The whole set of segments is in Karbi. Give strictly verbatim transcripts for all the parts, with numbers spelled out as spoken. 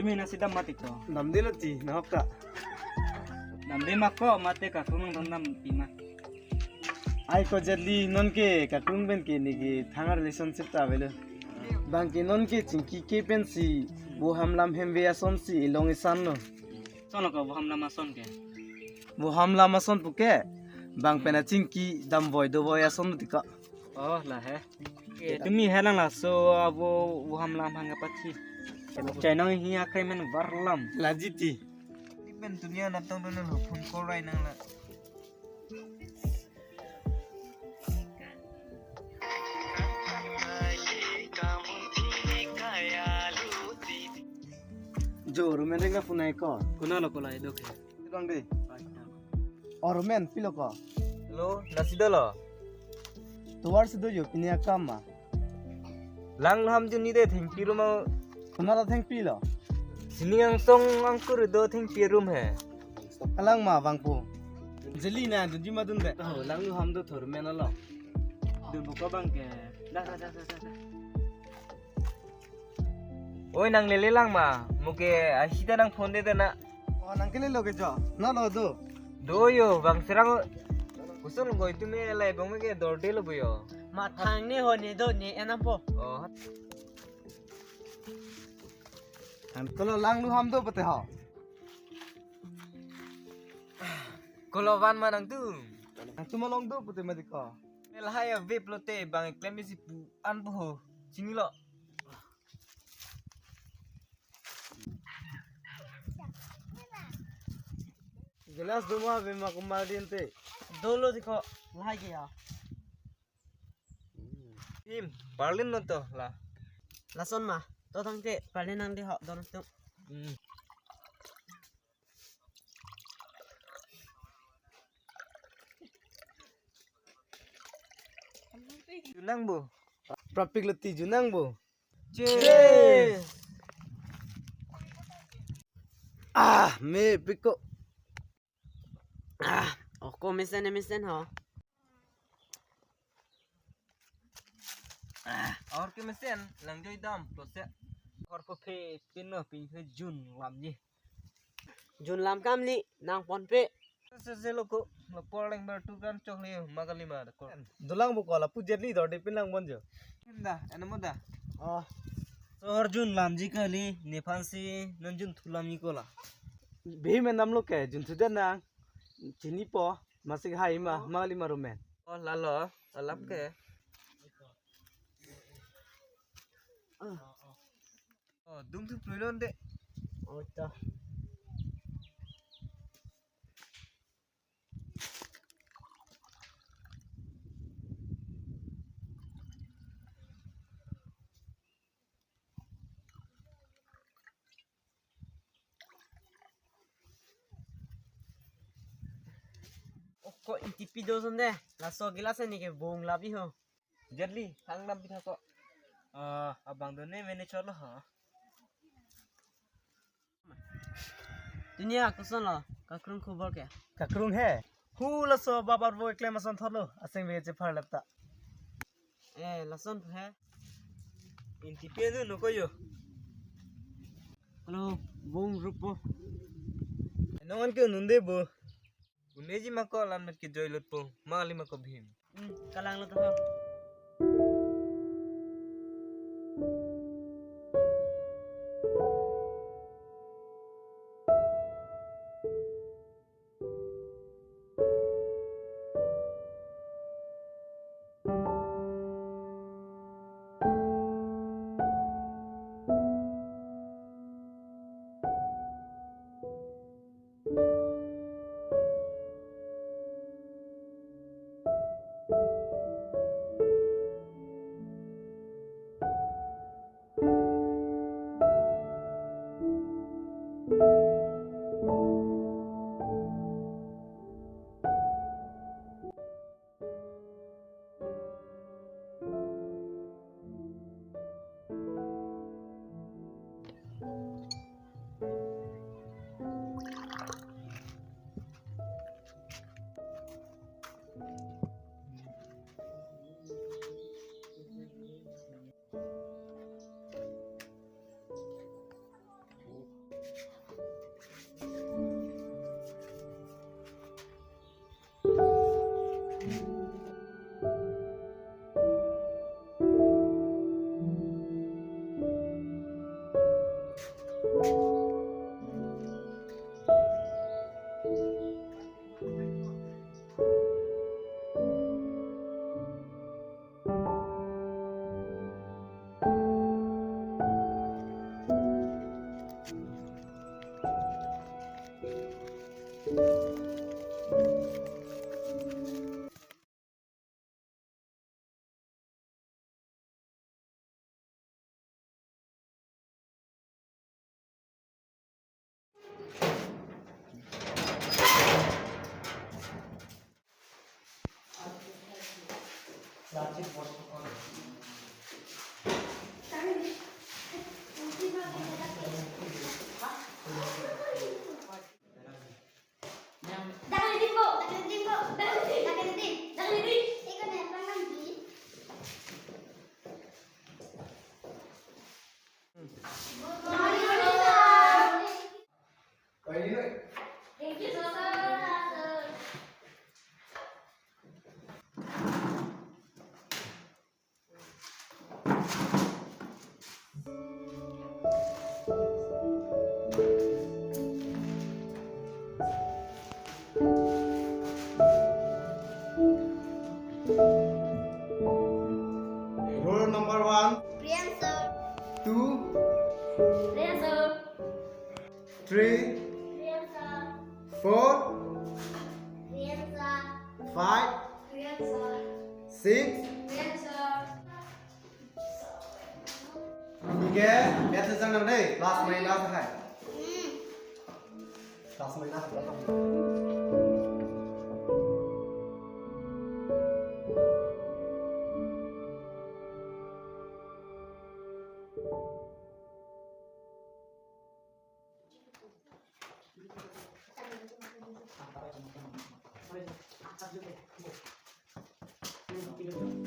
Tumi nasi dam mati ko. Damde lo ti, nahok ta. Damde ma ko, mate kakrung nangdam pima. Ai ko Jetli, non ke kakrung pen ke neke thang relationship ta avelo. Bang ke non ke chingki ke pensi, Voham lam hemve ason si ilong isan lo. Son lo ko Voham lam ason ke. Voham lam ason puke, bang pen achingki damvoi dovoi ason lo ti ko. Oh, la he. Eh, tumi helang laso avo Voham lam hang kapathi. Chai nang hi akhai men varlam. Laji ti. Ni pen dunia natong dono lo phone call rai nang la. Jo, rumen ring na phone ai ko. Kuna lo ko la edok he. Dong de. Orumen pilo ko. Hello, nasi dolo. Tovar si do jo pini akam ma. Langlo ham juni de thengpi rum ma. Kuna ra thengpi lo. Sini angsong angkur do thengpi rum he. Alang ma bangpo. Jetli na dunji ma dun de. Oh, langlo ham do thor men lo. Dun buka bang ke. Da da da da da. Oi, nang lele lang ma, muke asida nang phone de na. Oh, nang kele lo ke jo. Na lo do. Do jo, bang serang kusung goi tumi lai bang ke dor de lo bo jo. Ma thang ne ho ne do ne enam po. Oh. An kolo langlo ham do pute ho. Kolo van ma nang tu. Nang tu ma long do pute ma di ko. Lahai a vape lo te bang klem si pu an po ho. Sini lo. Gelas do ma ve ma kumar din te. Dolo dikho, lahai ke ya. Im, parlin non to la. Lason ma, to thang te, parlin nang di ho, don tu. Hmm. Junang bo. Prapik leti junang bo. Cheers. Ah, mepik ko. Ah, oko mesen mesen ho. Ah, or ke mesen, lang joi dam, prose. Or ko phe, pin no, pin phe jun lam ji. Jun lam kam li, nang pon pe. Se se lo ko, lo por leng ber tu kan chok li, magali ma ko. Dolang bo ko la pu Jetli dor de pin lang bon jo. Da, ena mo da. Oh. Sohor jun lam ji kali, nephan si non jun thu lam ji ko la. Bhi men dam lo ke, jun thu den nang. Chini po, masik hai ma, magali ma rumen. Oh, lalo, alap ke. Oh, dum thu plui lon de. Oh, ta. Oh, ko intipi do sonde. Laso gilas ne ke bong labi ho. Jetli, hang nam pitha ko. Ah, abang do ne mene cholo ha. Dunia koson lo, kakrung khobor ke. Kakrung he. Hu laso babar bo eklem ason thotlo, aseng ve che phar lepta. Eh, lason he. Intipi do no ko jo. Hello, bung rupo. Nongan ke nunde bo. Uneji ma ko alam met ke joi lut po, magali ma ko bhim. Hmm, kalang lo to ho. Roll number one. Priyansa. Two. Priyansa. Three. Priyansa. Four. Priyansa. Five. Priyansa. Six. Priyansa. Thik hai, math exam nang dei, plus minus hai. Plus minus berapa?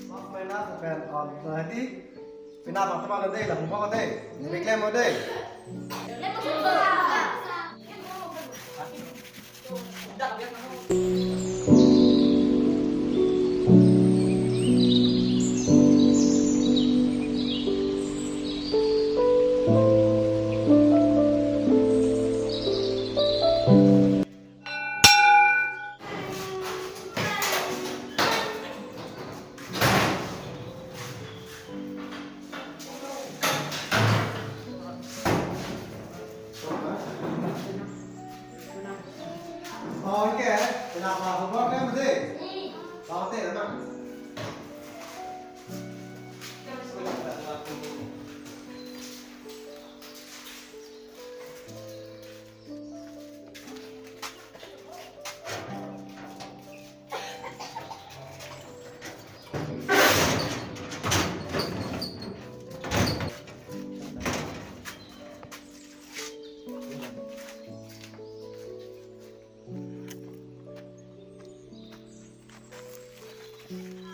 Plus minus pen on, eh, di. Pina apa teman dei, langsung kok dei. Ini klaim dei. Oke, kenapa? Homework kan betul? Tahu teh, mana?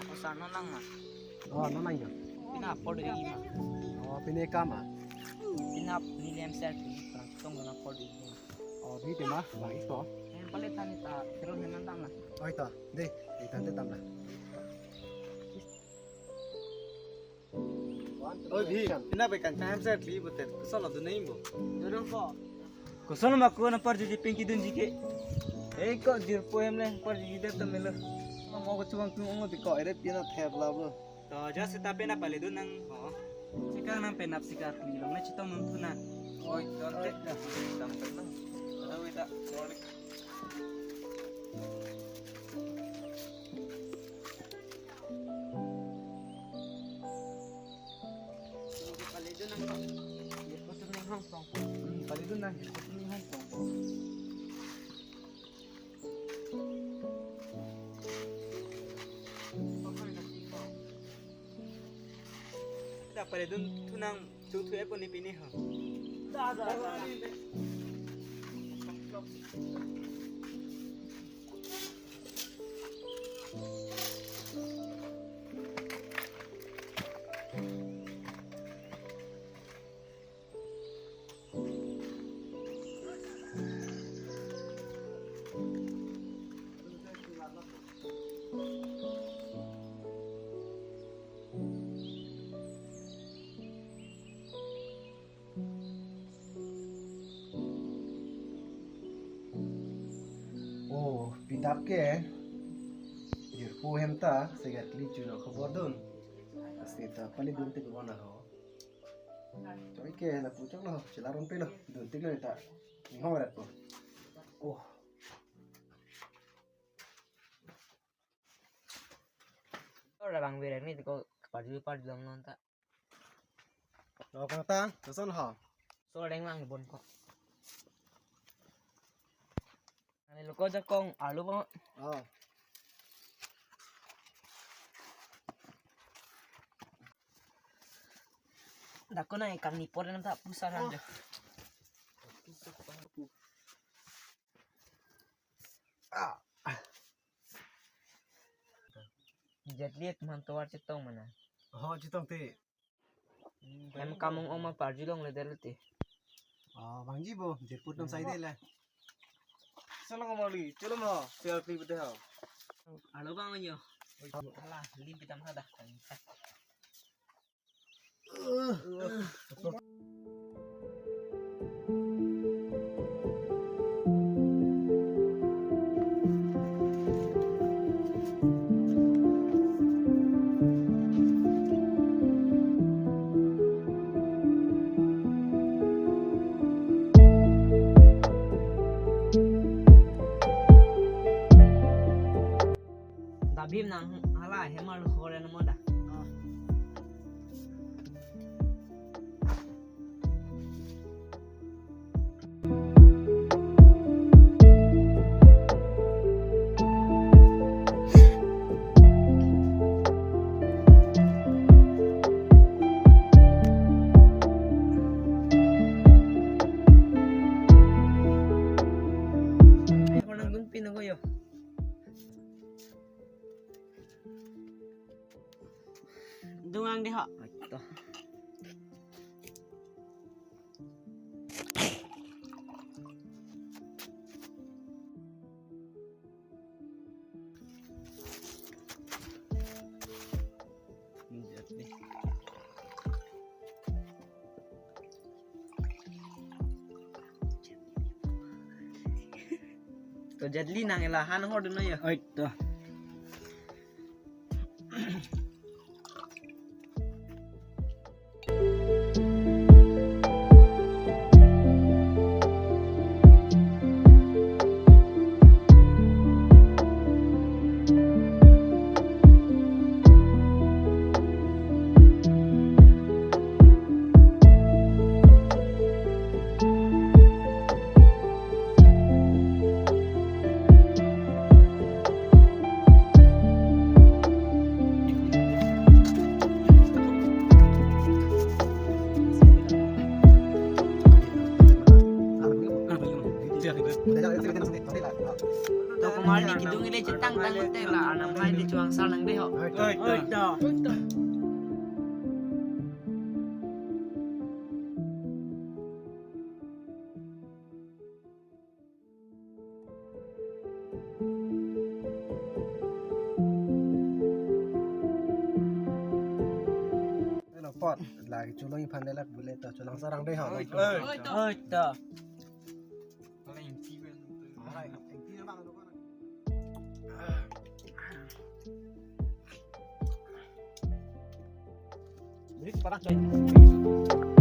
O sir, non lang ma? Oh, non lang ya. Pini apor do-ik ma? Oh, pini kam ma? Pini ap ni lem sir, pini kurang tong guna apor do-ik ma? Oh, di tema, bang ito. Yang paling tani ta, terus dengan tang lah. Oh, ito. Dei, ito, ito, tang lah. Oi, Bhi, pini pen kan time set li bote, kosonlo dun nangji bo? Dunang ko. Kosonlo ma ko na par juji pinki dunji ke. Ei ko jirpo hem le par juji det ta melo. Mo ko chuang tung ong ti ko ere pina thep la bo. To ja seta pena pale dun nang ho. Sika nang penap sika kli long na chetong nang thu na. Oi, to te da. Dam pen nang. Ada wita. Pale dun nang, hirpo tum ni hong tong. Hmm, pale dun nang, hirpo tum ni hong tong. Da pale dun thu nang, thu thu eko ni pini ho. Da, da, da. Oh, pini ap ke jirpo hem ta segat li chulo khobor dun. Seta pale dun te ko na ho. Choi ke lapu choklo, chelar un pelo, dun tik lo ta. Ni ho rat po. Oh. Ora bang bereng ni ko parju parju dam non ta. Lo kang ta, koson ho? Sol deng lang bon ko. Ani lo ko jakong alu bang. Oh. Dak ko na ikan nipor na ta pusar aja. Ah. Jet liet man tovar chetong mana. Oh, chetong te. Hem kamung oma parjulong le delu te. Oh, bangji bo, jirput nam sai de le. Salam kembali, chalo mo, selfie bete ho. Halo bang yo. Hala, lim pitam sada. Dabim nang hala hemar hore na moda. Ko nang dun pin ko yo. Dungang dei ho. Aito. To jadli nang ela han hor dun ya. Oi to. To kumar ni kidung ile chetang tang te la anam hai di chuang sar nang dei ho. Oi, oi, oi. Hello, pot. Lagi chulong iphan le lak bule to chulong sarang dei ho. Oi, oi. Oi, to. Beri separak, coy.